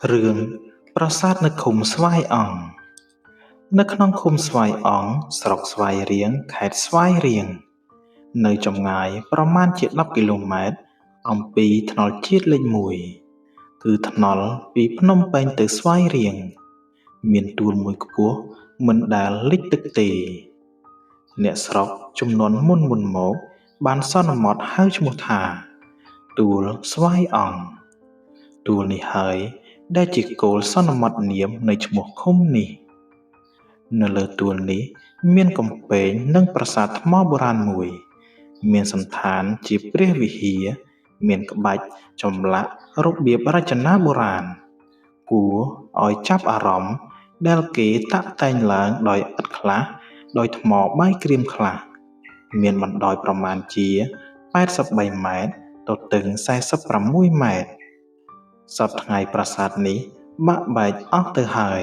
រឿងប្រាសាទនៅឃុំស្វាយអង្គនៅក្នុងឃុំស្វាយអង្គស្រុកស្វាយរៀងខេត្តស្វាយរៀងនៅចម្ងាយប្រមាណជា10គីឡូម៉ែត្រអំពីថ្នល់ជាតិលេខ1គឺថ្នល់ពីភ្នំពេញទៅស្វាយរៀងមានទួលមួយខ្ពស់មិនដែលលិចទឹកទេអ្នកស្រុកចំនួនមុនមកបានសន្មត់ហៅឈ្មោះថាទួលស្វាយអង្គទួលនេះហើយដែលជាគោលសន្មត់នាមនៃឈ្មោះឃុំនេះនៅលើទួលនេះមានកំពែងនិងប្រាសាទថ្មបុរាណមួយមានសន្តានជាព្រះវិហារមានក្បាច់ចម្លាក់របៀបរចនាបុរាណគួរឲ្យចាប់អារម្មណ៍ដែលគេតាក់តែងឡើងដោយឥដ្ឋខ្លះដោយថ្មបាយក្រៀមខ្លះមានបណ្ដោយប្រមាណជា83ម៉ែត្រទទឹង46ម៉ែត្រសព្វថ្ងៃប្រាសាទនេះបាក់បែកអស់ទៅហើយ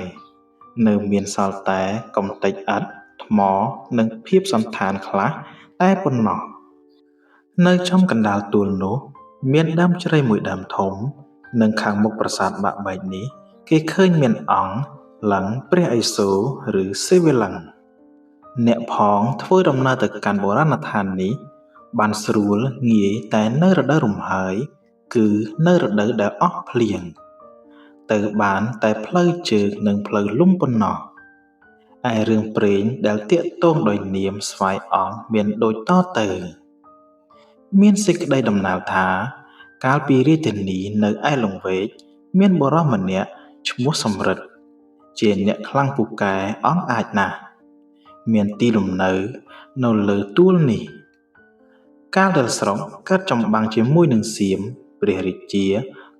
នៅមានសល់តែកំទេចឥដ្ឋថ្មនិងភាពសន្តានខ្លះតែប៉ុណ្ណោះនៅចំកណ្ដាលទួលនោះមានដើមជ្រៃមួយដើមធំនិងខាងមុខប្រាសាទបាក់បែកនេះគេឃើញមានអង្គលិង្គព្រះឥសូរឬសិវលិង្គអ្នកផងធ្វើដំណើរទៅកាន់បុរាណដ្ឋាននេះបានស្រួលងាយតែនៅរដូវរំហើយគឺនៅរដូវដែលអស់ភ្លៀងទៅបានតែផ្លូវជើងនិងផ្លូវលំប៉ុណ្ណោះឯរឿងព្រេងដែលទាក់ទងដោយនាមស្វាយអង្គមានដូចតទៅមានសេចក្តីដំណាលថាកាលពីរាជធានីនៅឯលង្វែកមានបុរសម្នាក់ឈ្មោះសំរិទ្ធជាអ្នកខ្លាំងពូកែអង់អាចណាស់មានទីលំនៅនៅលើទួលនេះកាលដែលស្រុកកើតចម្បាំងជាមួយនឹងសៀមព្រះរាជា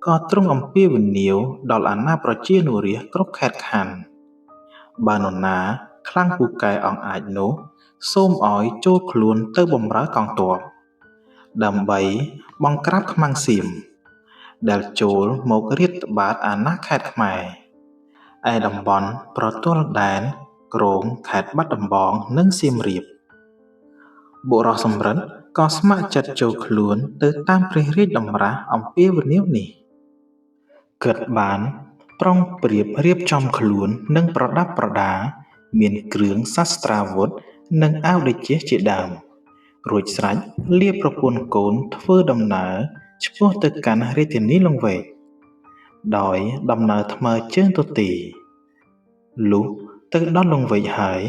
ក៏ទ្រង់អំពាវនាវដល់អាណាប្រជានុរាស្ត្រគ្រប់ខេត្តខណ្ឌបើនរណាខ្លាំងពូកែអង់អាចនោះសូមឲ្យចូលខ្លួនទៅបម្រើកងទ័ពដើម្បីបង្ក្រាបខ្មាំងសៀមដែលចូលមករាតត្បាតអាណាខេត្តខ្មែរឯតំបន់ប្រទល់ដែនគ្រងខេត្តបាត់ដំបងនិងសៀមរាបបុរសសំរិទ្ធក៏ស្ម័គ្រចិត្តចូលខ្លួនទៅតាមព្រះរាជតម្រាស់អំពាវនាវនេះគិតបានប្រុងប្រៀបរៀបចំខ្លួននិងប្រដាប់ប្រដាមានគ្រឿងសាស្ត្រាវុធនិងអាវតេជៈជាដើមរួចស្រេចលាប្រពន្ធកូនធ្វើដំណើរឆ្ពោះទៅកាន់រាជធានីលង្វែកដោយដំណើរថ្មើរជើងទទេលុះទៅដល់លង្វែកហើយ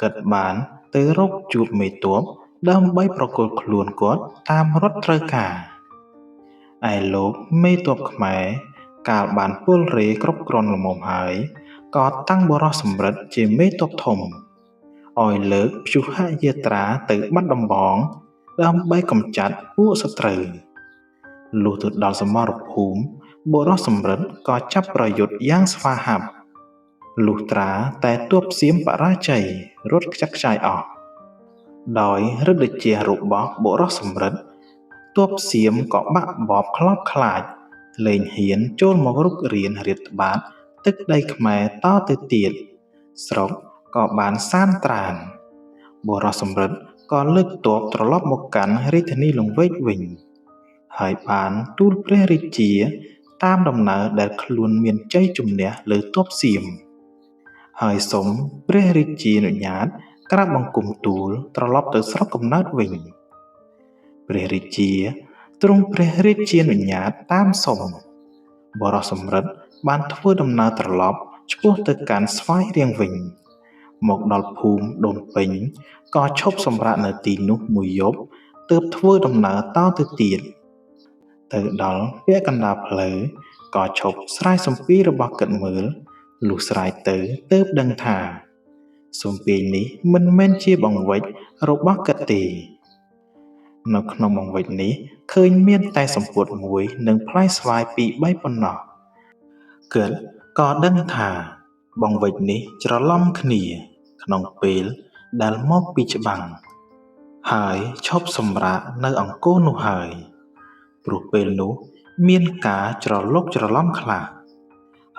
គិតបានទៅរកជួបមេទ័ពដើម្បីប្រគល់ខ្លួនគាត់តាមរដ្ឋត្រូវការឯលោកមេទ័ពខ្មែរកាលបានពលរេគ្រប់គ្រាន់ល្មមហើយក៏តាំងបុរសសំរិទ្ធជាមេទ័ពធំឲ្យលើកព្យុហយាត្រាទៅបាត់ដំបងដើម្បីកម្ចាត់ពួកសត្រូវលុះទៅដល់សមរភូមិបុរសសំរិទ្ធក៏ចាប់ប្រយុទ្ធយ៉ាងស្វាហាប់លុះត្រាតែទ័ពសៀមបរាជ័យរត់ខ្ចាត់ខ្ចាយអស់ដោយឫទ្ធិជារបស់បុរសសំរិទ្ធទ័ពសៀមក៏បាក់បបខ្លោបខ្លាចលែងហ៊ានចូលមករុករានរាតត្បាតទឹកដីខ្មែរតទៅទៀតស្រុកក៏បានសានត្រានបុរសសំរិទ្ធក៏លើកទ័ពត្រឡប់មកកាន់រាជធានីលង្វែកវិញហើយបានទូលព្រះរាជាតាមដំណើរដែលខ្លួនមានជ័យជំនះលើទ័ពសៀមហើយសូមព្រះរាជានុញ្ញាតក្រាបបង្គំទូលត្រឡប់ទៅស្រុកកំណើតវិញព្រះរាជាទ្រង់ព្រះរាជានុញ្ញាតតាមសុំបុរសសំរិទ្ធបានធ្វើដំណើរត្រឡប់ឆ្ពោះទៅកាន់ស្វាយរៀងវិញមកដល់ភូមិដូនពេញក៏ឈប់សម្រាកនៅទីនោះមួយយប់ទើបធ្វើដំណើរតទៅទៀតទៅដល់ពាក់កណ្ដាលផ្លូវក៏ឈប់ស្រាយសំពីរបស់គិតមើលលុះស្រាយទៅទើបដឹងថាសំពីនេះមិនមែនជាបង្វេចរបស់គិតទេនៅក្នុងបង្វេចនេះឃើញមានតែសំពត់មួយនិងផ្លែស្វាយ2 3ប៉ុណ្ណោះគិតក៏ដឹងថាបង្វេចនេះច្រឡំគ្នាក្នុងពេលដែលមកពីច្បាំងហើយឈប់សម្រាកនៅអង្គរនោះហើយព្រោះពេលនោះមានការច្រឡុកច្រឡំខ្លះ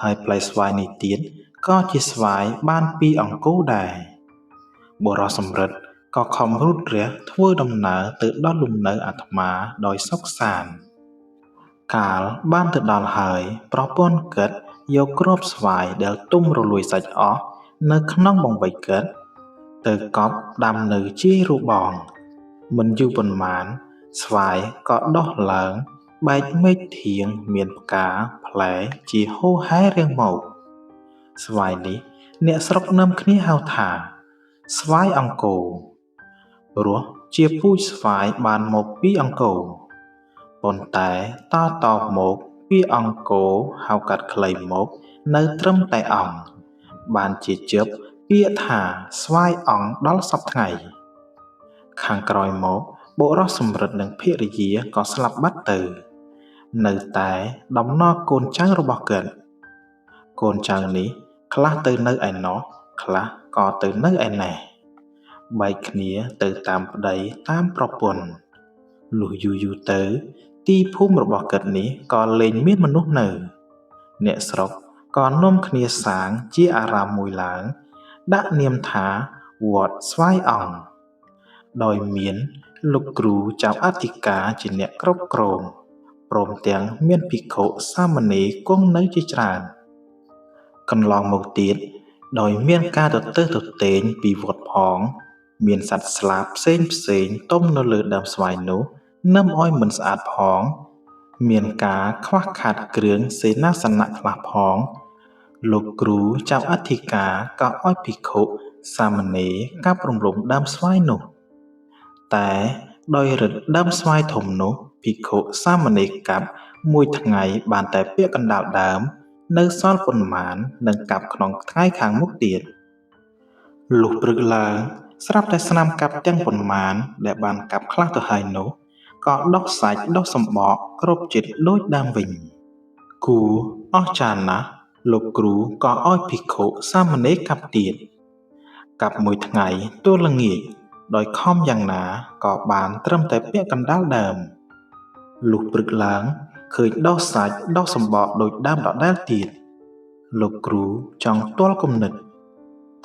ហើយផ្លែស្វាយនេះទៀតក៏ជាស្វាយបានពីអង្គរដែរបុរសសំរិទ្ធក៏ខំរូតរះធ្វើដំណើរទៅដល់លំនៅអាត្មាដោយសុខសាន្តកាលបានទៅដល់ហើយប្រពន្ធគិត យកគ្រាប់ស្វាយដែលទុំរលួយសាច់អស់នៅក្នុងបង្វេចគិត ទៅកប់ដាំនៅជាយរូបង មិនយូរប៉ុន្មាន ស្វាយក៏ដុះឡើងបែកមែកធាងមានផ្កាផ្លែជាហូរហែរៀងមក ស្វាយនេះអ្នកស្រុកនាំគ្នាហៅថា ស្វាយអង្គរ ព្រោះជាពូជស្វាយបានមកពីអង្គរ ប៉ុន្តែតៗមកពាក្យអង្គរហៅកាត់ខ្លីមកនៅត្រឹមតែអង្គ បានជាជឹបពាក្យថាស្វាយអង្គដល់សព្វថ្ងៃ ខាងក្រោយមកបុរសសំរិទ្ធនិងភរិយាក៏ស្លាប់បាត់ទៅ នៅតែដំណកូនចៅរបស់គាត់ កូនចៅនេះខ្លះទៅនៅឯណោះ ខ្លះក៏ទៅនៅឯណេះ បែកគ្នាទៅតាមប្តីតាមប្រពន្ធ លុះយូរៗទៅ ទីភូមិរបស់គាត់នេះក៏លែងមានមនុស្សនៅ អ្នកស្រុកក៏នាំគ្នាសាងជាអារាមមួយឡើង ដាក់នាមថាវត្តស្វាយអង្គ ដោយមានលោកគ្រូចៅអធិការជាអ្នកគ្រប់គ្រង ព្រមទាំងមានភិក្ខុសាមណេរគង់នៅជាច្រើន កន្លងមកទៀត ដោយមានការទទើសទទែងពីវត្តផង មានសត្វស្លាបផ្សេងៗទុំនៅលើដើមស្វាយនោះ នឹមឲ្យមិនស្អាតផង មានការខ្វះខាតគ្រឿងសេនាសនៈខ្លះផង លោកគ្រូចៅអធិការក៏ឲ្យភិក្ខុសាមណេរកាប់រំលំដើមស្វាយនោះ តែដោយឫទ្ធិដើមស្វាយធំនោះ ភិក្ខុសាមណេរកាប់មួយថ្ងៃបានតែពាក់កណ្ដាលដើម នៅសល់ប៉ុន្មាននឹងកាប់ក្នុងថ្ងៃខាងមុខទៀត លុះព្រឹកឡើង ស្រាប់តែស្នាមកាប់ទាំងប៉ុន្មានដែលបានកាប់ខ្លះទៅហើយនោះ ក៏ដុះសាច់ដុះសម្បកគ្រប់ចិត្តដូចដើមវិញ គួរអស្ចារ្យណាស់ លោកគ្រូក៏ឲ្យភិក្ខុសាមណេរកាប់ទៀត កាប់មួយថ្ងៃទល់ល្ងាច ដោយខំយ៉ាងណាក៏បានត្រឹមតែពាក់កណ្ដាលដើម លុះព្រឹកឡើងឃើញដុះសាច់ដុះសម្បកដូចដើមដដែលទៀត លោកគ្រូចង់ទាល់គំនិត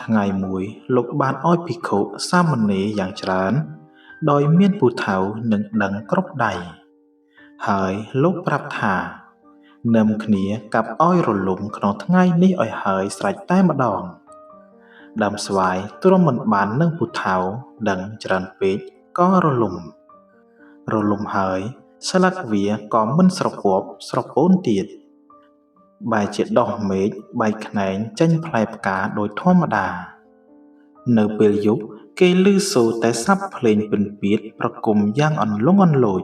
ថ្ងៃមួយលោកបានឲ្យភិក្ខុសាមណេរយ៉ាងច្រើន ដោយមានពូថៅនិងដឹងគ្រប់ដៃ ហើយលោកប្រាប់ថា នឹមគ្នាកាប់ឲ្យរលំក្នុងថ្ងៃនេះឲ្យហើយស្រេចតែម្ដង ដើមស្វាយទ្រាំមិនបាននឹងពូថៅដឹងច្រើនពេកក៏រលំ រលំហើយស្លឹកវាក៏មិនស្រពាប់ស្រពោនទៀត បែរជាដុះមែកបែកខ្នែងចេញផ្លែផ្កាដូចធម្មតា នៅពេលយប់គេឮសូរតែស័ព្ទភ្លេងពិណពាទ្យប្រគំយ៉ាងអន្លង់អន្លោច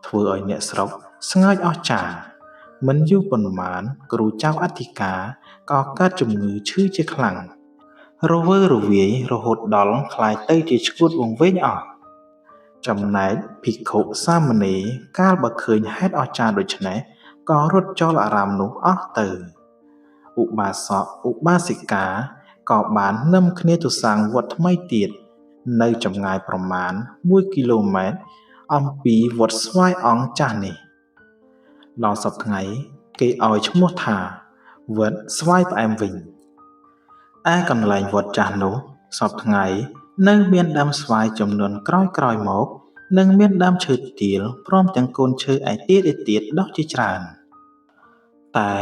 ធ្វើឲ្យអ្នកស្រុកស្ងើចអស្ចារ្យ មិនយូរប៉ុន្មានគ្រូចៅអធិការក៏កើតជំងឺឈឺជាខ្លាំង រវើរវាយរហូតដល់ក្លាយទៅជាឆ្កួតវង្វេងអស់ ចំណែកភិក្ខុសាមណេរកាលបើឃើញហេតុអស្ចារ្យដូច្នេះ ក៏រត់ចោលអារាមនោះអស់ទៅ ឧបាសកឧបាសិកាក៏បាននឹមគ្នាទៅសាងវត្តថ្មីទៀត នៅចម្ងាយប្រមាណ1គីឡូម៉ែត្រអំពីវត្តស្វាយអង្គចាស់នេះ ដល់សព្វថ្ងៃគេឲ្យឈ្មោះថាវត្តស្វាយផ្អែមវិញ ឯកន្លែងវត្តចាស់នោះសព្វថ្ងៃនៅមានដើមស្វាយចំនួនក្រោយៗមក និងមានដើមឈើទាលព្រមទាំងកូនឈើឯទៀតៗដុះជាច្រើន តែ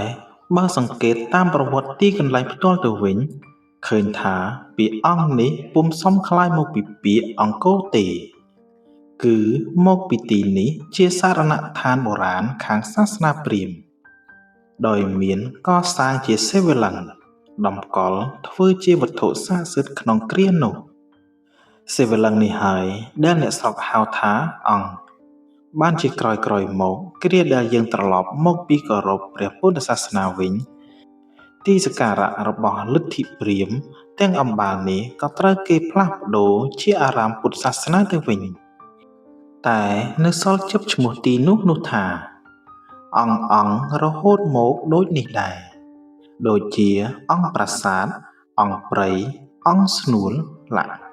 បើសង្កេតតាមប្រវត្តិទីកន្លែងផ្ទាល់ទៅវិញ ឃើញថាពាក្យអង្គនេះពុំសមក្លាយមកពីពាក្យអង្គរទេ គឺមកពីទីនេះជាសារណដ្ឋានបុរាណខាងសាសនាព្រាហ្មណ៍ ដោយមានកសាងជាសិវលិង្គតម្កល់ធ្វើជាវត្ថុស័ក្តិសិទ្ធិក្នុងគ្រានោះ សិវលិង្គនេះហើយដែលអ្នកស្រុកហៅថាអង្គ បានជាក្រោយៗមកគ្រាដែលយើងត្រឡប់មកពីគោរពព្រះពុទ្ធសាសនាវិញ ទីសក្ការៈរបស់លទ្ធិព្រាហ្មណ៍ទាំងអំបាលនេះក៏ត្រូវគេផ្លាស់ប្ដូរជាអារាមពុទ្ធសាសនាទៅវិញ តែនៅសល់ជិបឈ្មោះទីនោះថា អង្គរហូតមកដូចនេះដែរ ដូចជាអង្គប្រាសាទ អង្គព្រៃ អង្គស្នួលឡា